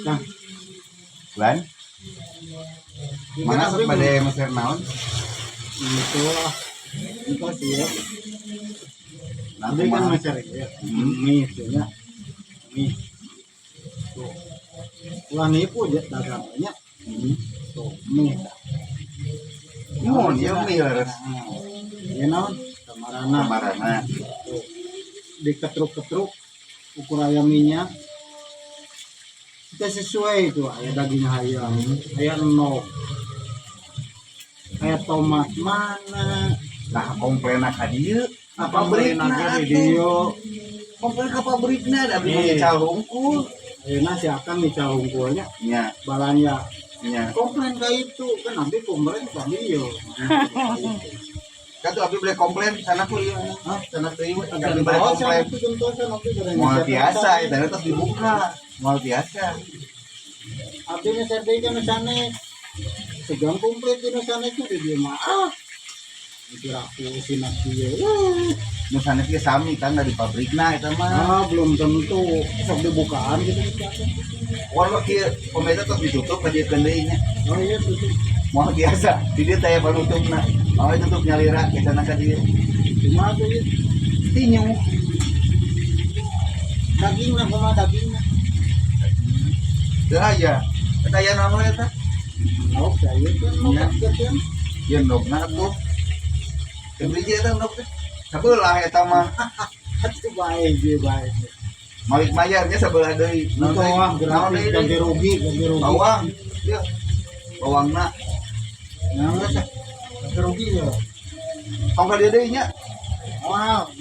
Nah, Lan, ini mana kan sok abdi bade meser naon? Itu lah. Itu sih ya. Nah, Abdi kan kumaha? Meser ya. Mie itu nya. Mie. Tuh. Ulah nipu ya dagangnya. Tuh, mie. Mun ieu mie leres. Nah, ieu naon? Kamarana. Kamarana. Tuh. Diketruk-ketruk ukur ayam minyak kita sesuai itu, aya daging ayam, aya endog, aya tomat mana. Nah, komplain ka dieu. Apa Pabrikna pabrikna atuh. Video. Komplain ka pabrikna, da abdi mah Eh. ngical hungkul. Ayeuna si akang ngical hungkulnya. Nya, Balanja. Nya. Komplain ka itu kan, nanti komplain ka dieu. Kan tuh abdi boleh komplain sana ku ieu. Hah? Sana teu ieu abdi boleh komplain. Moal tiasa, eta tos dibuka. Moal tiasa. Abdi meser deui ka nu sanes. Segang komplit di nu sanes di dieu mah. Ah. Diraku sina kieu. Eh. Nu sanes ge sami kan dari pabrikna eta mah. Ah, belum tentu sok dibukaan gitu. War mah kieu, pemerintah tos ditutup ka dieu deui nya. Oh iya, tutup. Moal tiasa, di dieu teh panutupna. Moal tutup nyalira ke sana ka dieu. Cuma tuh ya. Tinyu. Dagingna kumaha dagingna? Teu aya. Eta aya naon eta? Oh, saya kan mau Iya. kan. Ya endogna atuh. Teu beli eta endog teh. Sabelah eta mah. Atuh bae ge bae. Malik mayarnya sabelah deui. Itu ah Naon gratis deui? Ganti rugi, ganti rugi. Bawang. Ya. Bawangna. Nah, geus ah. Ganti rugi ya. Tong ka dieu deui nya. Wow.